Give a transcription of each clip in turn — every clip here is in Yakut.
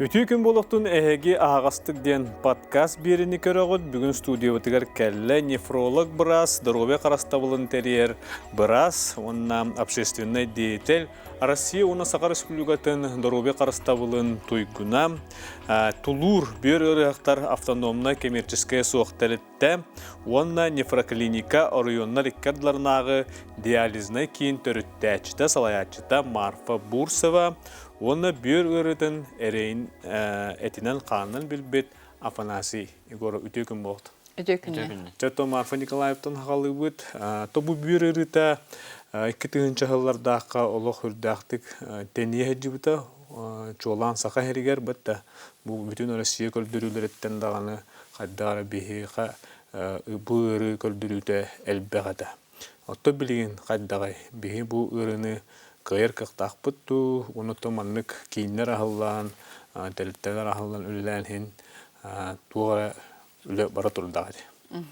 Үтүө күн буолуохтун эһиги аһаҕастык диэн подкаст биэриини көрөҕүт. Бүгүн студиябытыгар кэллэ нефролог быраас, доруобуйа харыстабылын тэрийэр быраас уонна общественнай деятель, Россия уонна Саха Республикатын доруобуйа харыстабылын туйгуна, Тулуур бүөр ыарыһахтар автономнай коммерческай суох тэрилтэ уонна нефроклиника оройуоннар икки ардыларынааҕы диализнай киин төрүттээччитэ, салайааччыта Марфа Бурцева уонна бүөр ыарыытын эрэйин этинэн-хаанынан билбит Афанасий Егоров үтүө күн буолт. Үтүө күнү. Чэ, то Марфа Николаевтан хаҕалыыбыт. То бу бүөр ыарыыта 2000 сыллардаахха олох үрдээхтик тэнийэ сылдьыбыта. Чуолаан Саха сиригэр бытта бу бүтүн Россия көрдөрүүлэриттэн даҕаны хайдах эрэ биһиэхэ бу ыарыы көрдөрүүтэ элбэх этэ. Оттон билигин хайдаҕый? Биһи бу ыарыыны кыайар кыахтаахпыт дуу, уонна оттон маннык кииннэр аһыллан, тэрилтэлэр аһыллан үлэлээн иһин туох эрэ үлэ бара турдаҕа дии.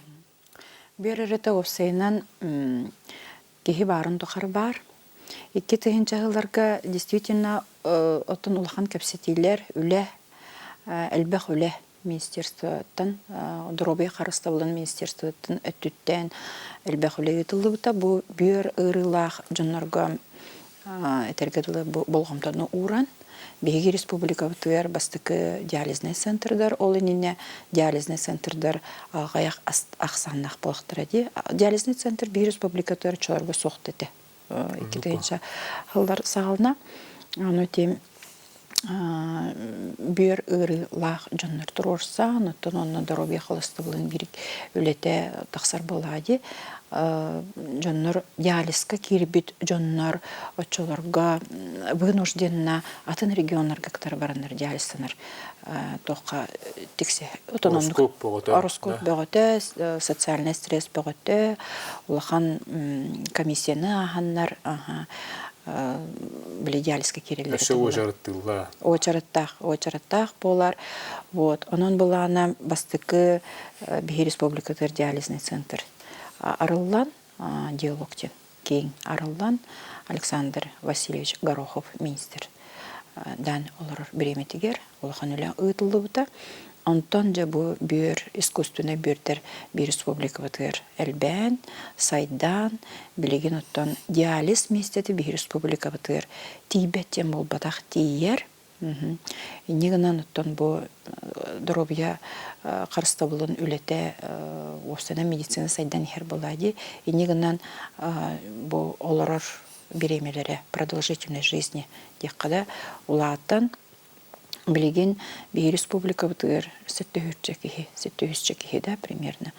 Бүөр өрөтө уопсайынан киһи баарын тухары баар. 2000 сылларга действительно оттон улахан кэпсэтиилэр, үлэ, элбэх үлэ министерствоттан, доруобуйа харыстабылын министерствотыттан өттүттэн элбэх үлэ ыытыллыбыта. Бу бүөр ыарыылаах дьоннорго этэргэ дылы болҕомтону ууран, биһиги республикабытыгар бастакы диализнай центрдар, ол иннинэ диализнай центрдар аҕыйах ахсааннаах буолахтара дии. Диализнай центр биир республикатыгар оччолорго суох да этэ. 2000 сыллар саҕалана. Ону тим бүөр ыарыылаах дьоннор туруорсан, оттон онно доруобуйа холостубулун биир үлэтэ тахсар буолаа дии. Дьоннор диализка киирбит дьоннор оччолорго вынужденно атын регионнарга кытары бараннар диализтанар туохха тиксе Ороскуоп бөҕөтө. Ороскуоп бөҕөтө, социальный стресс бөҕөтө, улахан комиссияны ааһаннар били диализка киирэллэр. Өссө уочараттыыллар. Уочараттаах, уочараттаах буолар. Вот. Онон былаана бастакы биһи республикатыгар диализный центр арыллан диалог диэн киэҥ арыллан Александр Васильевич Горохов министр дан олорор бириэмэтигэр улахан үлэ ыытыллыбыта. Онтон дьэ бу бүөр искусственнай бүөрдэр биир республикабытыгар элбээн, сайдаан, билигин оттон диализ миэстэтэ биир республикабытыгар тиийбэт диэн буолбатах тиийэр. Инньэ гынан оттон бу доруобуйа харыстабылын үлэтэ уопсайынан медицина сайдан иһэр буолаа дии. Инньэ гынан бу олорор бириэмэлэрэ продолжительность жизни диэххэ да улаатан билигин биһи республикабытыгар сэттэ киһи, сэттэ киһи да примерно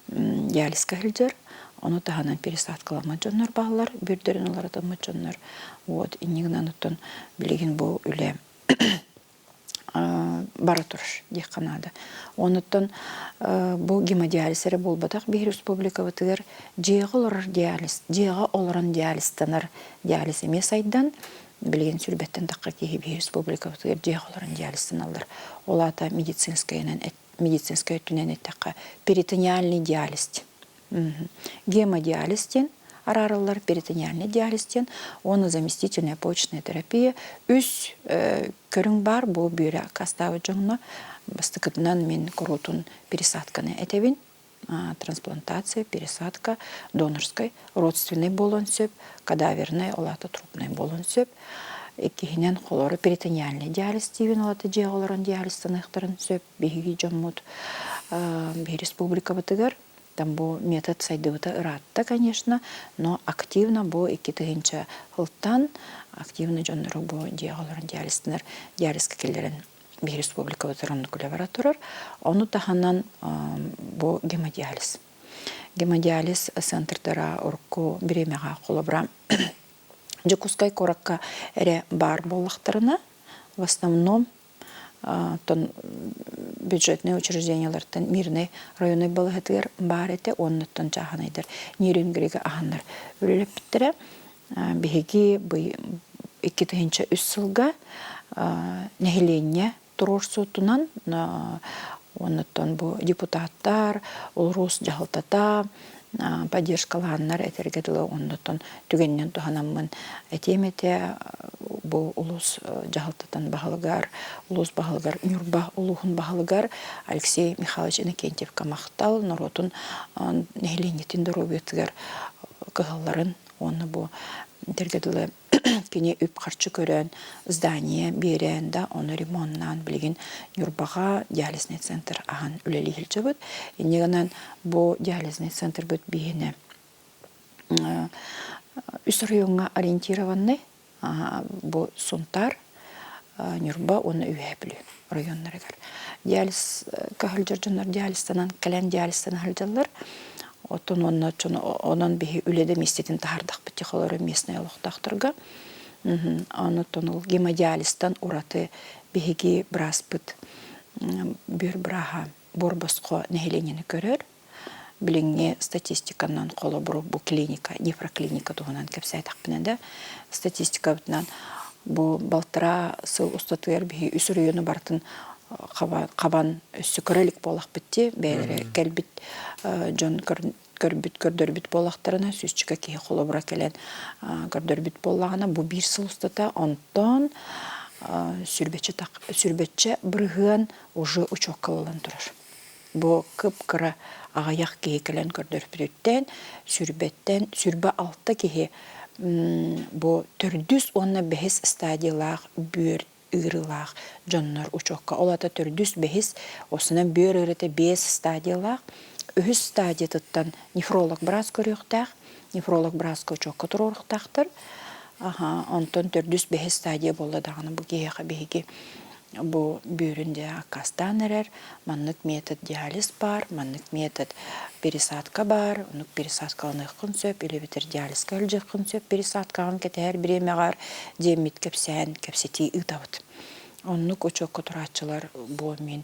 диализка сылдьар. Ону таһынан пересадкаламмыт дьоннор бааллар, бүрдэрин уларытыммыт дьоннор. Вот инньэ гынан оттон билигин бу үлэ бара турар диэххэ наада. Онуттан бу гемодиализ эрэ буолбатах биһи республикабытыгар дьиэҕэ олорор диализ, дьиэҕэ олорон диализтанар диализ эмиэ сайдан, билигин сүрбэттэн тахха киһи биһи республикабытыгар дьиэҕэ олорон диализтаналлар. Ол аата медицинскэйинэн медицинскэй өттүнэн эттэххэ перитониальный диализ Гемодиализ диэн араарыллар перитониальный диализ диэн уонна заместительная почечная терапия үс көрүҥ баар бу бүөрэ аккаастаабыт дьоҥно бастакытынан мин куруутун пересадканы этэбин трансплантация пересадка донорскай родственный буолуон сөп кадавернай ол аата трупный буолуон сөп иккиһинэн холору перитониальный диализ диибин ол аата дьиэҕэ олорон диализтаныахтарын сөп биһиги дьоммут биһи республикабытыгар там бу метод сайдыбыта ыраатта конечно но активно бу 2000 сылтан активно дьоннору бу дьиэҕэ олорон диализтанар диализка киллэрэн биһи республикабытыгар оннук үлэ бара турар ону таһынан бу гемодиализ гемодиализ центрдара урукку бириэмэҕэ холобура Дьокуускай куоракка эрэ баар буоллахтарына в основном оттон бюджетнай учреждениелартан Мирнэй районнай балаһатыгар баар этэ уоннаттан чааһынайдар Нерюнгрига аһаннар үлэлэппиттэрэ. Биһиги 2003 сылга нэһилиэнньэ Поддержкалааннар этэргэ дылы оннуттан түгэнинэн туһанаммын этиэм этэ бу улуус дьаһалтатын баһылыгар, улуус баһылыгар Ньурба улууһун баһылыгар Алексей Михайлович Иннокентьевка махтал, норуотун нэһилиэнньэтин доруобуйатыгар кыһалларын уонна бу этэргэ дылы кини үп-харчы көрөн, здание биэрэн да, ону ремоннаан билигин Ньурбаҕа диализный центр аһан үлэлии сылдьабыт. Инньэ гынан бу диализный центрбыт биһиэнэ үс оройуоҥҥа ориентированный бу Сунтаар, Ньурба уонна Үөһээ Бүлүү оройуоннарыгар. Диализка сылдьар дьоннор диализтанан кэлэн диализтана сылдьаллар. Оттон уонна онон биһи үлэ да миэстэтин таһаардахпыт техолору местнай олохтоохторго. Онтон ол гемодиализтан ураты биһиги бырааспыт бүөр бырааһа буор босхо нэһилиэнньэни көрөр. Билиҥҥи статистиканан холобуру бу клиника, нефроклиника туһунан кэпсээтэхпинэ да, статистикабытынан бу балтараа сыл устатыгар биһи үс оройуону барытын хабан өссө көрө илик буоллахпыт дии, бэйэлэрэ кэлбит дьон көрбүт көрдөрбүт буоллахтарына, сүүсчэкэ киһи холобура кэлэн көрдөрбүт буоллаҕына, бу биир сыл устата онтон сүүрбэччэ бырыһыан уже учуокка ылыллан турар. Бу кып-кыра аҕыйах киһи кэлэн көрдөрбүтүттэн сүүрбэттэн 26 киһи бу төрдүс уонна бэһис стадиялаах бүөр ыарыылаах дьоннор учуокка. Ол аата төрдүс, бэһис, осунан бүөр ыарыыта биэс стадиялаах. Үһүс стадиятыттан нефролог быраас көрүөхтээх, нефролог бырааска учуокка туруоруохтаахтар. Аха, онтон төрдүс, бэһис стадия буолла даҕаны бу киһиэхэ биһиги бу бүөрүн дьэ аккаастаан эрэр, маннык метод диализ баар, маннык метод пересадка баар, оннук пересадкаланыаххын сөп, или эбэтэр диализка илдьиэххин сөп пересадкаҕын кэтэһэр бириэмэҕэр диэммит кэпсээн кэпсэтии ыытабыт. Оннук учуокка турааччылар бу мин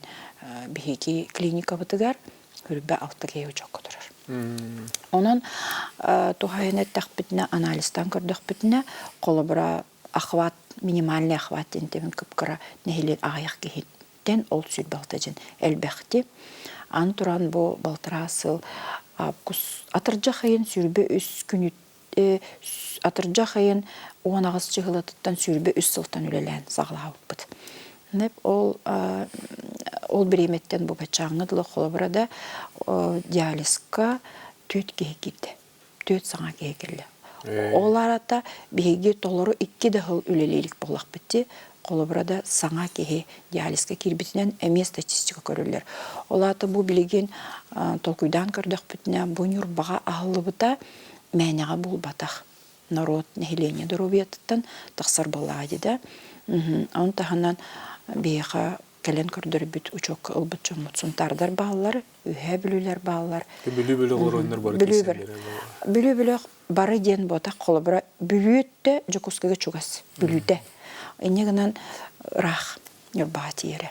биһиги клиникабытыгар 26 киһи учуокка турар. Онон туһайан эттэхпитинэ, анализтаан көрдөхпүтүнэ, холобура охват, минимальный охват диэн тэбин кып-кыра нэһилиэк аҕыйах киһиттэн ол 26 дьин элбэхти. Аны туран бу балтараа сыл атырдьах ыйын 23 күнү атырдьах ыйын 18 чыһылатыттан 23 сылтан үлэлээн саҕалаабыппыт. Ол ол бириэмэттэн бу баччааҥҥа дылы холобура да диализка түөрт киһи киирдэ. Түөрт саҥа киһи кэллэ. Ол арата биһиги толору икки да сыл үлэлиилик буоллахпыт дии. Холобура да саҥа киһи диализка киирбитинэн эмиэ статистика көрүллэр. Ол аата бу билигин толкуйдаан көрдөхпүтүнэ бу Ньурбаҕа аһыллыбыта мээнэҕэ буолбатах. Норуот нэһилиэнньэ доруобуйатыттан тахсар буоллаҕа дии да. Ону таһынан биһиэхэ кэлэн көрдөрбүт учуокка ылбыт дьоммут сунтаардар бааллар, Үһээ Бүлүүлэр бааллар. Бүлүү бөлөх оройуоннар бары Бүлүү Бүлүү бөлөх бары диэн буотах холобура Бүлүү өттө Дьокуускайга чугас Бүлүүтэ. Инньэ гынан ыраах Ньурбаҕа тиийэрэ.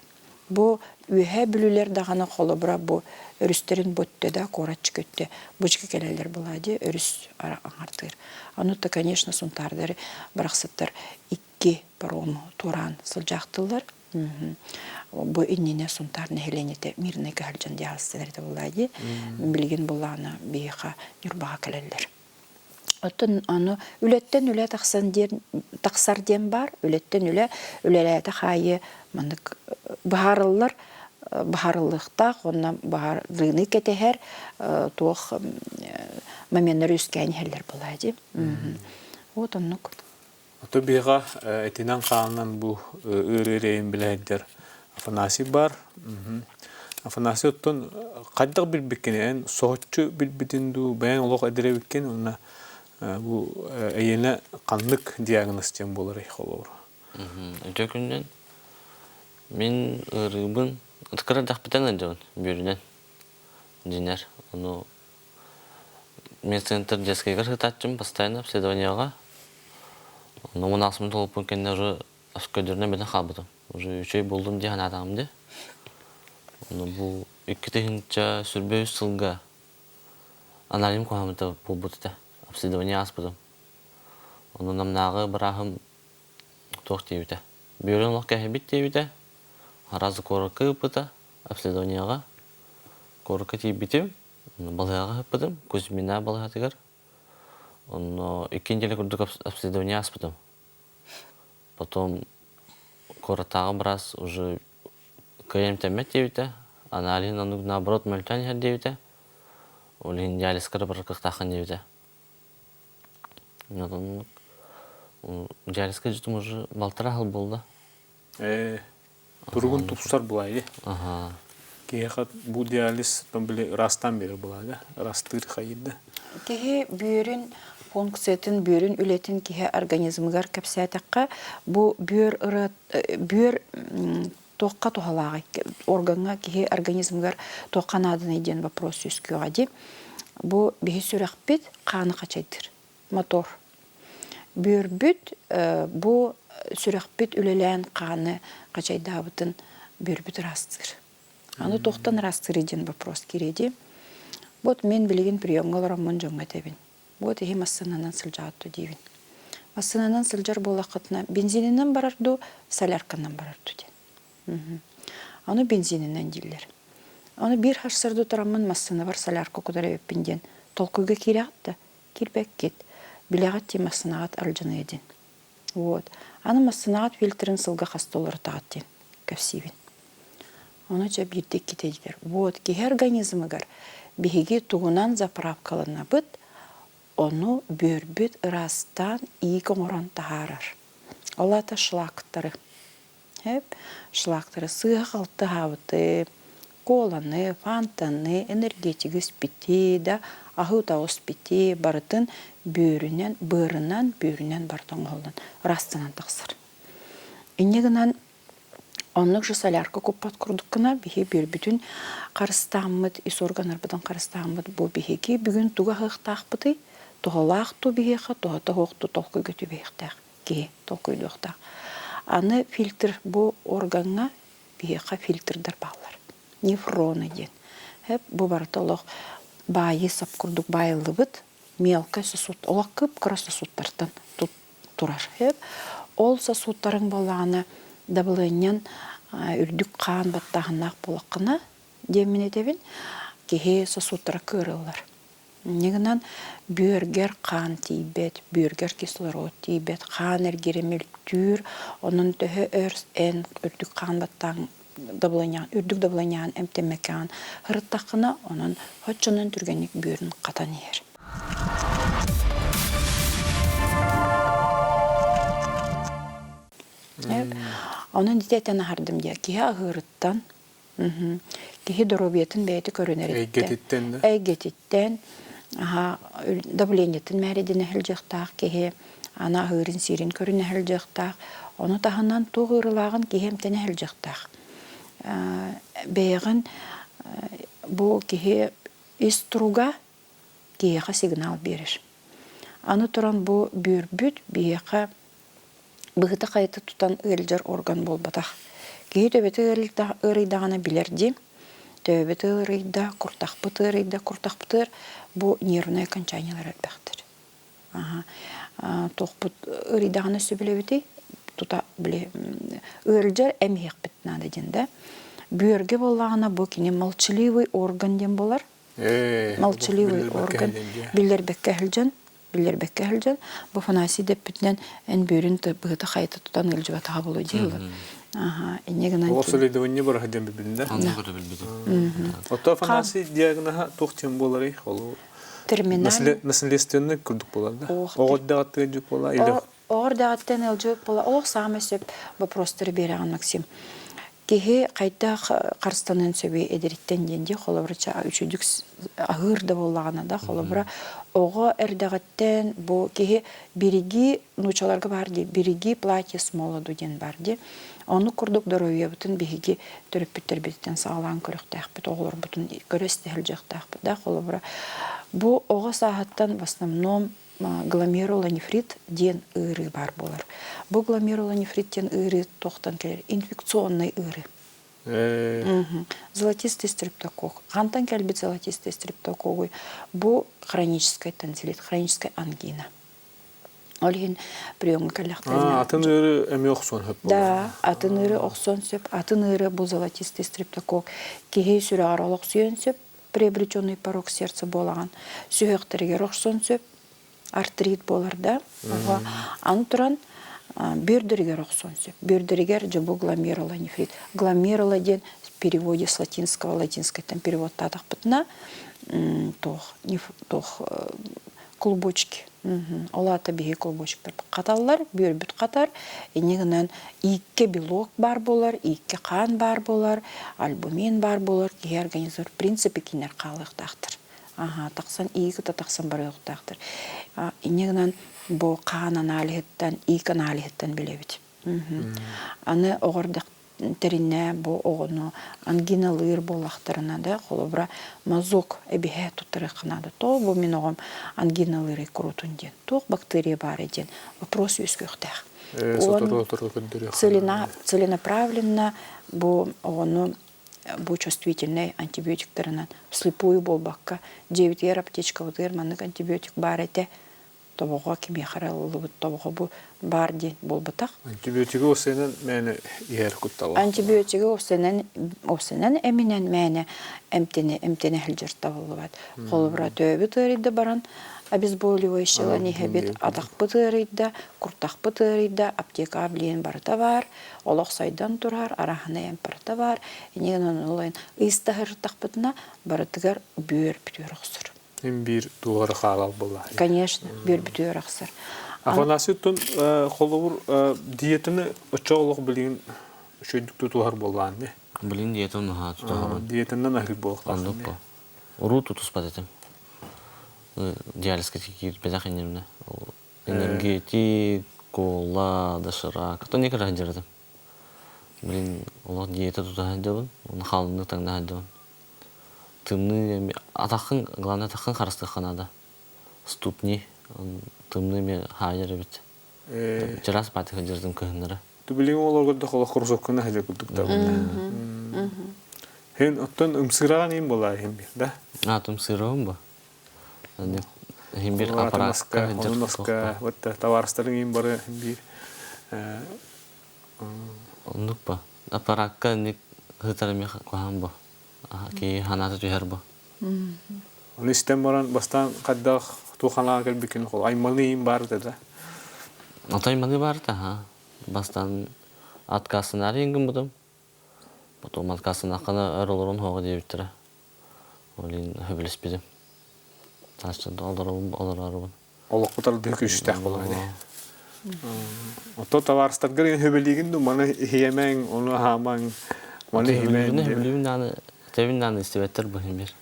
Бу Үөһээ Бүлүүлэр даҕаны холобура бу өрүстэрин бу өттө да куоратчык өттө бу кэлэллэр буолаа дии өрүс аҥардыыр. Ону то конечно сунтаардары барахсаттар икки парому туораан сылдьаахтыллар. Бу иннинэ Сунтаар нэһилиэнньэтэ мирный кыһалдьан диаҕастанар этэ буоллаа дии. Билигин буллаҕына биһиэхэ Ньурбаҕа кэлэллэр. Оттон аны үлэттэн үлэ тахсан диэн тахсар диэн баар. Үлэттэн үлэ үлэлээтэх аайы маннык быһаарыллар быһаарыллыахтаах уонна быһаарыыны кэтэһэр туох моменнар үөскээн иһэллэр буолаа дии. Вот оннук. Ото биһиэхэ этинэн-хаанынан бу ыарыы эрэйин билэһэрдэр Афанасий баар. Афанасий оттон хайдах билбиккин эн соһуччу билбитин дуу, бэйэҥ олох эдэр эбиккин уонна бу эйиэнэ ханнык диагноз диэн буоларый холобур? Үтүө күнүнэн мин ыарыыбын кыра эрдэхпиттэн ыалдьабын бүөрүнэн дьинэр ону Медцентр детскайыгар сытааччым постоянно обследованиеҕа. Онно мунаахсыммын толуппун кэннэ уже көрдөрүнэн бүтэн хаалбытым. Уже үчүгэй буоллум дии санаатаҕым дии. Ону бу 2023 сылга анализым куһаҕаммыта буолбут этэ. Обследование ааспытым. Ону намнааҕы бырааһым туох диэбитэ. Бүөрүн олох кэһэйбит диэбитэ. Араас куоракка ыыппыта обследованиеҕа. Куоракка тиийбитим. Балыыһаҕа сыппытым, Кузьмина балыыһатыгар. Онно икки неделя курдук обследование ааспытым. Потом куораттааҕы быраас уже кыайан эмтэммэт диэбитэ, аналиһын оннук наоборот мөлтөөн иһэр диэбитэ. Ол иһин диализка да барар кыахтааххын диэбитэ. Оннук диализка дьутум уже балтараа сыл буолла. Ээ, туругун тупсар булаайы. Киһиэхэ бу диализ били ыраастаан биэрэр булаага, ыраастыыр хайыйда. Киһи бүөрүн функциятын, бүөрүн үлэтин киһи организмыгар кэпсээтэххэ, бу бүөр ырыат бүөр туохха туһалааҕый? Органҥа киһи организмыгар туохха нааданый диэн вопрос үөскүөҕэ дии. Бу биһи сүрэхпит хааны хачайдыыр мотор. Бүөрбүт бу сүрэхпит үлэлээн хааны хачайдаабытын бүөрбүт ыраастыыр. Аны туохтан ыраастыырый диэн вопрос киирэ дии. Вот мин билигин приемҥа олороммун дьоҥҥо этэбин. Вот иһи массыынанан сылдьаҕыт дуу диибин. Массыынанан сылдьар буоллаххытына бензининэн барар дуу, солярканан барар дуу диэн. Аны бензининэн дииллэр. Аны биир харсарды тураммын массыынабар солярка кутар эбиппин диэн толкуйга киирэҕит да, киирбэккит. Билэҕит дии массыынаҕыт алдьаныа диэн. Вот. Аны массыынаҕыт фильтрин сылга хаста уларытаҕыт диэн кэпсиибин. Ону дьэ биирдэ иккитэ диилэр. Вот киһи организмыгар биһиги тугунан заправкаланабыт, ону бүөрбүт ыраастаан иик оҥорон таһаарар. Ол аата шлактары. Эп шлактары сыыһа-халты аһаабыты, коланы, фантаны, энергетиги испити да, аһыы утаҕы испити барытын бүөрүнэн, быарынан, бүөрүнэн барыта оҥоһуллан ыраастанан тахсар. Инньэ гынан Оннук же солярка куппат курдук гына биһи бүөрбүтүн харыстааммыт, ис органнарбытын харыстааммыт бу биһиги бүгүн тугу аһыахтаахпытый, туһалаах туу биһиэхэ, туһата суох туу толкуйга түбэһиэхтээх киһи толкуйдуохтаах. Аны фильтр бу органҥа биһиэхэ фильтрдар бааллар. Нефроны диэн. Бу барыта олох баайыы сап курдук баайыллыбыт мелкай сосуд, олох кып-кыра сосудтартан турар. Ол сосудтарыҥ буоллаҕына дабылыанньан үрдүк хаан баттааһыннаах буоллаххына диэммин этэбин, киһи сосудтара кыарыллар. Инньэ гынан бүөргэр хаан тиийбэт, бүөргэр кислород тиийбэт, хаан эргирэ мөлтүүр, онон төһө өр эн үрдүк хаан баттааһын дабылыанньаҕын үрдүк дабылыанньаҕын эмтэммэккэҕин ырыттаххына, онон оччонон түргэнник бүөрүн хатан иһэр. Онон ити этэн аһардым диэ киһи аһыырыттан киһи доруобуйатын бэйэтэ көрүнэриттэн Эйгэтиттэн да? эйгэтиттэн давлениетын мээридинэ сылдьыахтаах киһи аны аһыырын-сиирин көрүнэ сылдьыахтаах ону таһынан туох ыарыылааҕын киһи эмтэнэ сылдьыахтаах бэйэҕин бу киһи ис туруга киһиэхэ сигнал биэрэр. Аны туран бу бүөрбүт биһиэхэ быһыта-хайыта тутан ыалдьар орган буолбатах. Киһи төбөтө ыарыйдаҕына билэр дии. Төбөбүт ыарыйда, куртахпыт ыарыйда, куртахпытыгар бу нервнай окончаниелар элбэхтэр. Туохпут ыарыйдаҕына сөбүлэбитий? Тута били ыалдьар эмиһиэхпит наада диэн да. Бүөргэ буоллаҕына бу кини молчаливый орган диэн буолар. Молчаливый орган биллэрбэккэ сылдьан биллэрбэккэ сылдьан бу Афанасий дэппитинэн эн бүөрүн быһыта хайыта тутан ыалдьыбатаҕа буолуо дии Аха, инньэ гынан Ол следование бараха диэн билбитин да? Отто Афанасий диагноһа туох диэн буоларый? Ол терминальный наследственный курдук буолар да? Оҕо даҕаттан ыалдьыбыт буола или Оҕор даҕаттан ыалдьыбыт буола олох саамай сөп вопростары биэрэҕин Максим. Киһи хайдах харыстаныан сөбүй эдэриттэн диэн дии холобура үчүгдүк аһыыр да буоллаҕына да холобура оҕо эрдэҕиттэн бу киһи береги нуучаларга баар дии береги платье с молоду диэн баар дии оннук курдук доруобуйабытын биһиги төрөппүттэрбититтэн саҕалаан көрүөхтээхпит оҕолорбутун көрө истэ сылдьыахтаахпыт да холобура бу оҕо сааһыттан в основном гломерулонефрит диэн ыарыы баар буолар. Бу гломерулонефрит диэн ыарыы туохтан кэлэр? Инфекционнай ыарыы. Золотистый стрептококк. Хантан кэлбит золотистый стрептокогуй? Бу хроническай тонзиллит, хроническая ангина. Ол иһин приемҥа кэллэхтэринэ... Атын ыары эмиэ охсуон сөп Да, атын ыары охсуон сөп. Атын ыары бу золотистый стрептококк киһи сүрэҕэр олохсуйуон сөп. Приобретенный порок сердца буолаҕын. Сүһүөхтэригэр охсон сөп. Артрит буолар да. Оҕо аны туран бүөрдэригэр охсон сөп. Бүөрдэригэр дьэ бу гломерулонефрит. Гломерула диэн в переводе с латинского латинскайтан переводтаатахпытына туох туох клубочки. Ол аата биһи клубочктар хаталлар, бүөрбүт хатар, инньэ гынан ииккэ белок баар буолар, ииккэ хаан баар буолар, альбумин баар буолар, киһи организмыгар в принципе кинилэр хаалыахтаахтар. Аха, тахсан иик ыта тахсан барыахтаахтар. Инньэ гынан бу хаан аналиһыттан, иик аналиһыттан билэбит. Аны оҕо тэриннэ бу оҕону ангиналыыр буоллахтарына да, холобура, мазок эбиһэ туттарыахха наада. Тоҕо бу мин оҕом ангиналыырый курутун диэн, туох бактерия баарый диэн вопрос үөскүөхтээх. Целенаправленно бу оҕону бу чувствительнай антибиотиктарынан вслепую буолбакка, дьиэбитигэр аптечкабытыгар маннык антибиотик баар этэ, тобоҕо кимиэхэ эрэ ылыллыбыт тобоҕо бу баар диэн буолбатах. Антибиотигы уопсайынан мээнэ иһэр кутталлаах. Антибиотигы уопсайынан уопсайынан эминэн мээнэ эмтэнэ эмтэнэ сылдьар табыллыбат. Холобура төбөбүт ыарыйда баран обезболивающийлан иһэбит, атахпыт ыарыйда, куртахпыт ыарыйда, аптека билиэн барыта баар, олох сайдан турар, араһынай эмп барыта баар. Инньэ гынан ол ыйыстаһыртахпытына барытыгар бүөр бүтүөр охсор. Мин биир туох эрэ хаалал буолла. Конечно, бүөр бүтүөр ахсар. Афанасий оттон холобур диетаны оччо олох билигин үчүгэйдик тутуһар буоллаан дии. Билин диетам наһаа тутуһабын. Диетанан аһыыр буолуохтаах. Оннук бу. Уруу тутуспат этим. Диализка киирбэтэх иннибинэ. Энергетик, кола, доширак. То не сылдьар этим. Блин, олох диета тута сылдьабын. Уонна хаалыннык таҥна сылдьабын. Тымныы эми атаххын, главное атаххын харыстыахха наада. Ступни тымныы эмиэ хаайар эбит. Чараас баатыха дьардым кыһыннары. Билигин олорго да холох кроссовканы хадьа курдук да Хин оттон ымсыыраҕан иин буолаа иһин бир да? А, ымсыырабын бу. Иһин бир аппараакка Онун аска, вот товарыстарың иин бары иһин бир. Оннук ба. Аппараакка инник ыһытар эмиэ куһаҕан бу. Киһи санаата түһэр бу. Ону истэн баран бастаан хайдах туох санааҕа кэлбиккин хол аймалыы иин баар да. Ото аймалыы баар да ха. Бастаан откастанаары иин гыммытым. Потом откастанаххына өр олорон хоҕо диэбиттэрэ. Ол иһин сөбүлэспитим. Тааччыда олоробун олороорубун. Олоххо тардыы күүстээх буолар ини. Ото табаарыстаргар хөбөлиигин ду маны иһиэмэҥ, ону аһаамаҥ, маны иһимэҥ. Хөбүлүүбүн даҕаны, тэбин даҕаны истибэттэр бу иһин биир.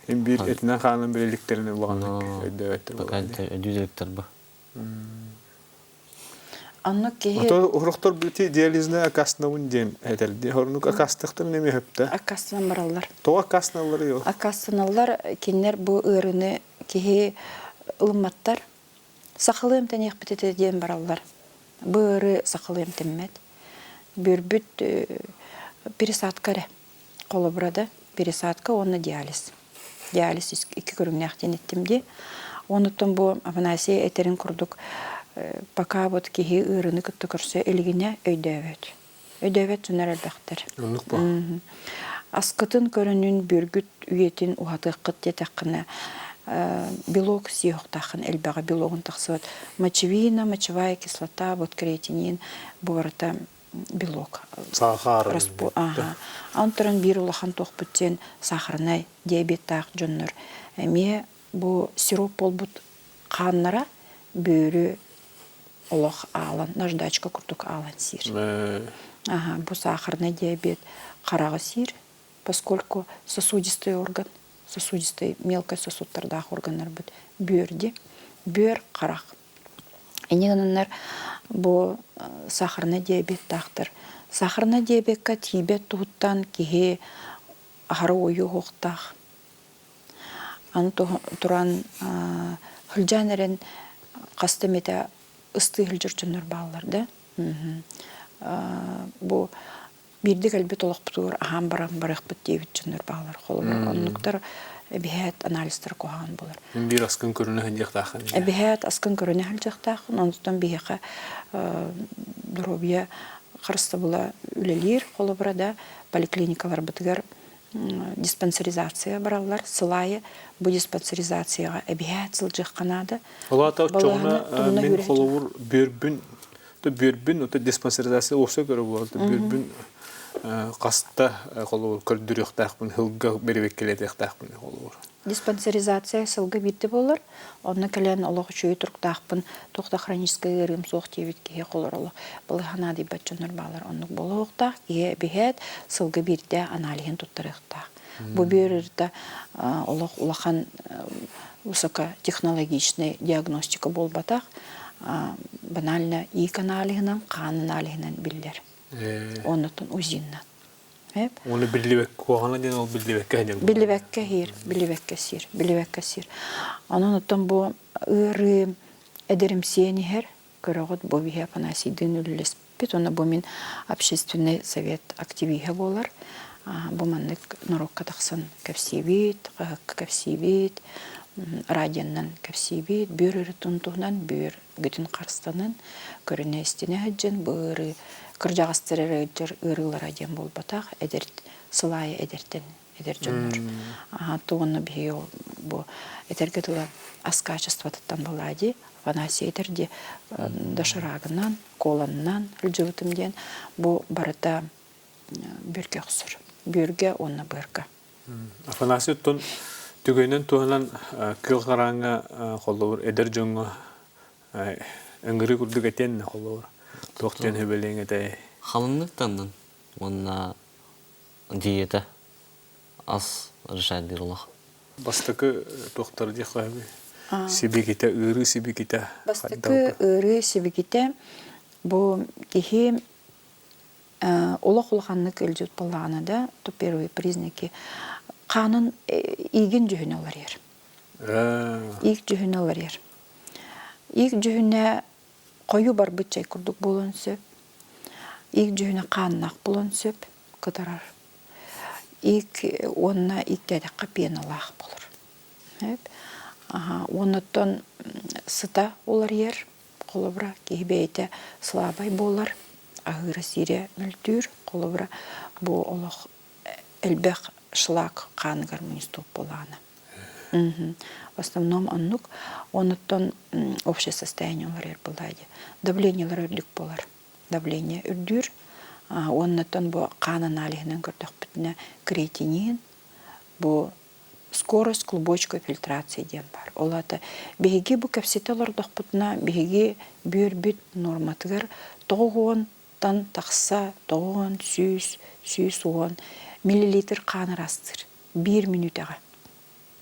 Иһин биир этинэн хаанан билэликтэрин улаханнык өйдөөбөттөр буолар. Өйдүү иликтэр бу. Онно киһи Ото урохтор бити диализная аккаастанабын диэн этэрди. Хорнук аккаастыахтарын эмиэ хөптө. Аккаастанан бараллар. Тоҕо аккаастаналлар йо? Аккаастаналлар кинилэр бу ыарыыны киһи ылымматтар. Сахалыы эмтэниэхпит этэ диэн бараллар. Бу ыарыы сахалыы эмтэммэт. Бүөрбүт пересадка эрэ. Холобура да, пересадка уонна диализ. Диализ икки көрүҥнээх диэн эттим дии. Онуттан бу Афанасий этэрин курдук пока вот киһи ыарыыны кытта көрсө илигинэ өйдөөбөт. Өйдөөбөт дьоннор элбэхтэр. Оннук бу. Аскытын көрүнүн бүргүт үйэтин уһатыаххыт диэтэххинэ белок сиэхтааххын элбэҕи белогун тахсыбат. Мочевина, мочевая кислота, вот креатинин бу барыта белок. Сахар. Ага. Онтон биир улахан туохпут диэн сахарнай диабеттаах дьоннор эмиэ бу сироп буолбут хааннара бүөрү олох аалан, наждачка курдук аалан сиир. Ага, бу сахарный диабет хараҕы сиир, поскольку сосудистый орган, сосудистый мелкай сосудтардаах органнарбыт бүөр ди, бүөр харах. Инньэ гынаннар бу сахарный диабеттаахтар. Сахарный диабекка тиийбэт туһуттан киһи аһара уойуохтаах. Аны туран сылдьан эрэн хаста эмэтэ ыстыы сылдьар дьоннор бааллар да. Бу биирдэ кэлбит олохпутугар аһаан баран барыахпыт диэбит дьоннор бааллар. Холобур, оннуктар эбиһээт анализтара куһаҕан буолар. Биир аскын көрүнэ сылдьыахтааххын. Эбиһээт аскын көрүнэ сылдьыахтааххын. Онтон биһиэхэ доруобуйа харыстабыла үлэлиир. Холобура да поликлиникаларбытыгар. Диспансеризация бараллар. Сыл аайы бу диспансеризацияҕа эбиһээт сылдьыахха наада. Ол аата оччоҕуна мин холобур бүөрбүн бүөрбүн ото диспансеризация уопсай көрө буолар бүөрбүн хаста холобур көрдөрүөхтээхпин сылга бэрэбиэркэлэтиэхтээхпин холобур. Диспансеризация сылга биирдэ буолар. Онно кэлэн олох үчүгэй туруктаахпын, туох да хроническай ыарыым суох диэбит киһи холор олох балыыһа наадыйбат дьоннор баалар. Оннук буолуохтаах. Киһи эбиһээт сылга биирдэ аналиһын туттарыахтаах. Бу бүөр ыарыыта олох улахан высокотехнологичный диагностика буолбатах. Банально иик аналиһынан, хаан аналиһынан биллэр. Оннуттан УЗИннан. Оны биллибэккэ куһаҕана диэн ол биллибэккэ иһэр. Биллибэккэ иһэр, биллибэккэ сиир, биллибэккэ сиир. Онон оттон бу ыарыы эдэримсийэн иһэр, көрөҕүт бу биһи Афанасийдыын үлэлэспит, уонна бу мин общественный совет активиһа буолар. Бу маннык норуокка тахсан кэпсиибит, хаһыакка кэпсиибит, радионан кэпсиибит, бүөр өрүтүн туһунан бүөр бүтүн харыстанан, көрүнэ-истинэ сылдьан бу ыарыы кырдьаҕастар эрэ ыалдьар ыарыылара диэн буолбатах, эдэр сыл аайы эдэртэн эдэр дьоннор. Туонна биһиги бу этэргэ дылы ас качествотыттан буолаа дии, Афанасий этэр дии доширагынан, коланнан сылдьыбытым диэн бу барыта бүргэ охсор. Бүргэ уонна быарга. Афанасий оттон түгэнин туһанан кыыл харааҥҥа холобур эдэр дьоҥҥо ыҥырыы курдук этиэн холобур туох диэн сөбүлэҥ этэй? Халыҥнык таннын уонна диета ас решает диир олох. Бастакы туохтар диэх сибикитэ, ыарыы сибикитэ. Бастакы ыарыы сибикитэ бу киһи олох улаханнык илдьит буоллаҕына да, то первые признаки хаанын иигин дьүһүнэ уларыйар. Иик дьүһүнэ уларыйар. Иик дьүһүнэ хойуу барбыт чай курдук буолуон сөп. Иик дьүһүнэ хааннаах буолуон сөп, кытарар. Иик уонна ииктээтэххэ пеналаах буолар. Уоннаттан сыта уларыйар. Холобура, киһи бэйэтэ слабай буолар, аһыыра-сиирэ мөлтүүр. Холобура, бу олох элбэх шлак хааныгар мунньустуох буоллаҕына. В основном оннук. Онуттан общее состояние уларыйар буоллаа дии. Давлениелар үрдүк буолар. Давление үрдүүр. Уоннаттан бу хаан аналиһынан көрдөхпүтүнэ креатинин, бу скорость клубочковой фильтрации диэн баар. Ол аата биһиги бу кэпсэтэ олордохпутуна биһиги бүөрбүт нуорматыгар 90-тан тахса 90, 100, 110 миллилитр хаан ыраастыыр биир мүнүүтэҕэ.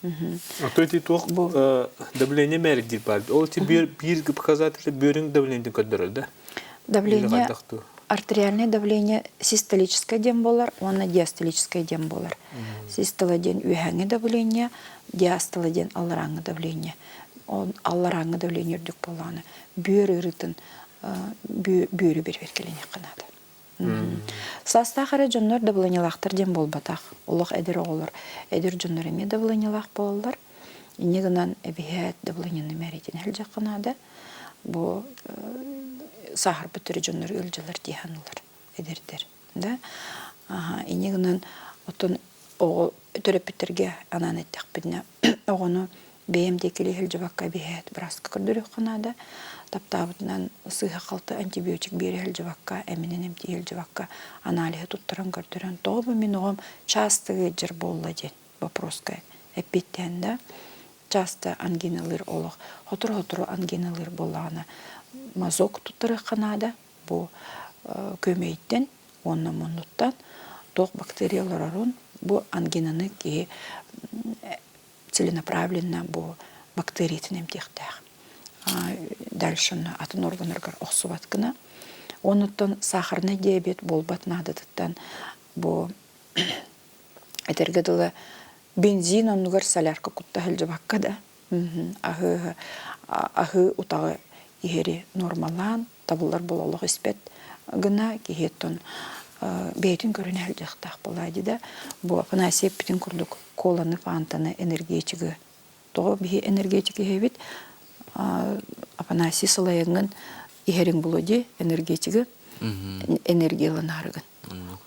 А то ити туох давление мээрдиир баар. Ол ити биир биир показатель бүөрүҥ давлениетин көрдөрөр да? Давление артериальное давление систолическое диэн буолар уонна диастолическое диэн буолар. Систола диэн үөһээҥҥи давление, диастола диэн алларааҥҥы давление. Ол алларааҥҥы давление үрдүк буоллаҕына бүөр ыарыытын бүөрү бэрэбиэркэлэниэххэ наада. Саастаах эрэ дьоннор давлениелаахтар диэн буолбатах. Олох эдэр оҕолор, эдэр дьоннор эмиэ давлениелаах буолаллар. Инньэ гынан эбиһээт давлениены мээритин сылдьыахха наада. Бу сааһырбыт эрэ дьоннор ыалдьаллар дии саныыллар эдэрдэр. Да? Инньэ гынан оттон оҕо төрөппүттэргэ анаан эттэхпитинэ оҕону бэйэм диэки сылдьыбакка эбиһээт бырааска көрдөрүөххэ наада. Таптаабытынан сыыһа-халты антибиотик биэрэ сылдьыбакка, эминэн эмтии сылдьыбакка аналиһы туттаран көрдөрөн, тоҕо бу мин оҕом часто ыалдьар буолла диэн вопроска эппиэттээн да, часто ангиналыыр олох сотору-сотору ангиналыыр буоллаҕына мазок туттарыахха наада. Бу күөмэйтэн уонна муннуттан туох бактерия олорорун бу ангинаны киһи целенаправленно бу бактериятын эмтиэхтээх. Дальше атын органнаргар охсубат гына. Онуттан сахарный диабет буолбат наадатыттан бу этэргэ дылы бензин оннугар солярка кутта сылдьыбакка да аһыы аһыы утаҕы иһэри нормалаан табыллар буола олох испэт гына киһи оттон бэйэтин көрүнэ сылдьыахтаах буолаа дии да бу Афанасий эппитин курдук коланы фантаны энергетигы тоҕо биһи энергетик иһэбит Афанасий сылайаҥҥын иһэриҥ булуо дии энергетигы энергияланаарыгын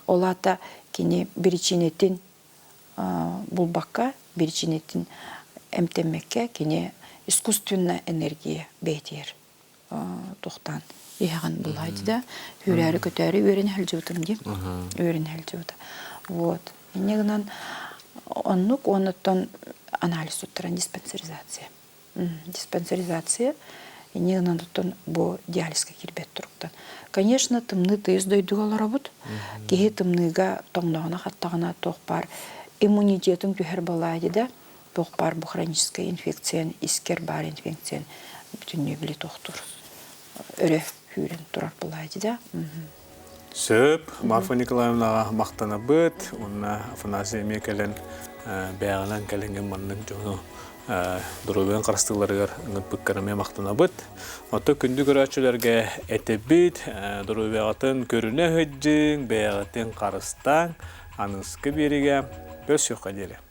ол аата кини биричиинэтин. булбакка, биричиинэтин эмтэммэккэ кини искусственно энергия бэйэтигэр тохтоон иһэҕин булаайды да үүрээри көтөөрү үөрэнэ сылдьыбытым дии үөрэнэ сылдьыбыта вот инньэ гынан оннук уоннаттан анализ туттаран диспансеризация диспансеризация инньэ гынан оттон бу диализка киирбэт туруктан конечно тымныы тыйыс дойдуга олоробут киһи тымныыга тоҥноҕуна хаттаҕына туох баар иммунитетын түһэр балаайды да туох баар бу хроническай инфекциян искэр баар инфекциян бүтүннүү били тохтуур өрө күүрэн турар булаайды да Сөп, Марфа Николаевнаҕа махтанабыт уонна Афанасий эмиэ кэлэн бэйэҕинэн кэлэҥҥин маннык дьону доруобуйан харыстыыларыгар ыҥырбыккар эмиэ махтанабыт. Оттон күндү көрөөччүлэргэ этэбит, доруобуйаҕытын көрүнэ сылдьыҥ, бэйэҕитин харыстааҥ, аныгыскы биэриигэ көрсүөххэ диэри.